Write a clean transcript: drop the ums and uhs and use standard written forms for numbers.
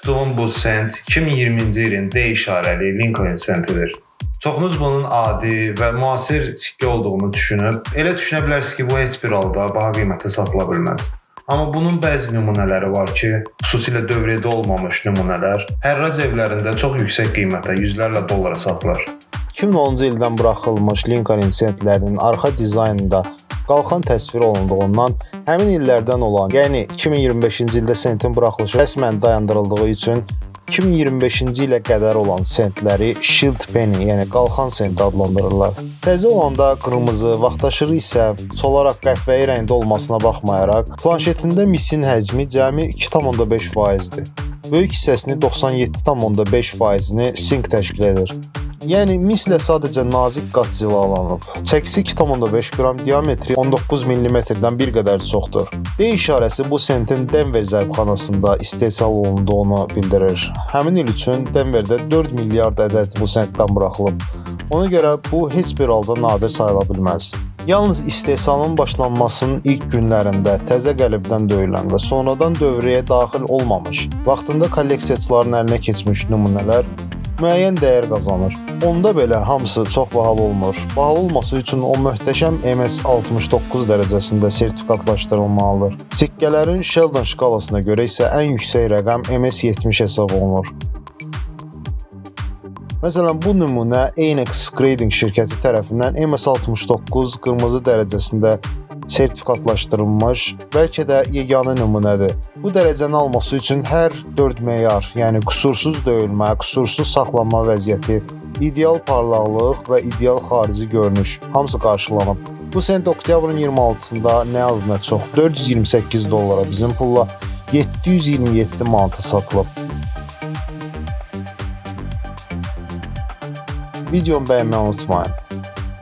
tutduğum bu sent 2020-ci ilin D işarəli Lincoln sentidir. Çoxunuz bunun adi və müasir sikkə olduğunu düşünüb, elə düşünə bilərsiniz ki, bu heç bir halda baha qiymətə satıla bilməz. Amma bunun bəzi nümunələri var ki, xüsusilə dövriyyədə olmamış nümunələr hərrac evlərində çox yüksək qiymətə, yüzlərlə dollara satılır. 2010-cu ildən buraxılmış Lincoln sentlərinin arxa dizaynında qalxan təsvir olunduğundan həmin illərdən olan, yəni 2025-ci ildə sentin buraxılışı rəsmən dayandırıldığı üçün 2025-ci ilə qədər olan sentləri Shield Penny, yəni qalxan sent adlandırırlar. Təzə olanda qırmızı, vaxtaşırı isə solaraq qəhvəyi rəngdə olmasına baxmayaraq, planşetində misin həcmi cəmi 2,5%-dir. Böyük hissəsini 97,5%-ni sink təşkil edir. Yəni mislə sadəcə nazik qat cilalanıb. Çəkisi 2,5 qram, diametri 19 mm-dən bir qədər çoxdur. D işarəsi bu sentin Denver zərbxanasında istehsal olunduğunu bildirir. Həmin il üçün Denverdə 4 milyard ədəd bu sentdən buraxılıb. Ona görə bu heç bir halda nadir sayıla bilməz. Yalnız istehsalın başlanmasının ilk günlərində təzə qəlibdən döyülən və sonradan dövriyyəyə daxil olmamış, vaxtında kolleksiyaçıların əlinə keçmiş nümunələr müəyyən dəyər qazanır. Onda belə hamısı çox bahalı olmur. Bahalı olması üçün o möhtəşəm MS69 dərəcəsində sertifikatlaşdırılmalıdır. Sikkələrin Sheldon şkalasına görə isə ən yüksək rəqəm MS70 hesab olunur. Məsələn, bu nümunə Anex Grading şirkəti tərəfindən MS69 qırmızı dərəcəsində sertifikatlaşdırılmış, bəlkə də yeganə nümunədir. Bu dərəcəni alması üçün hər 4 meyar, yəni qüsursuz döyülmə, qüsursuz saxlanma vəziyyəti, ideal parlaqlıq və ideal xarici görünüş hamısı qarşılanıb. Bu sent oktyabrın 26-sında nə az nə çox 428 dollara, bizim pulla 727 manata satılıb. Videomu bəyənməyi unutmayın.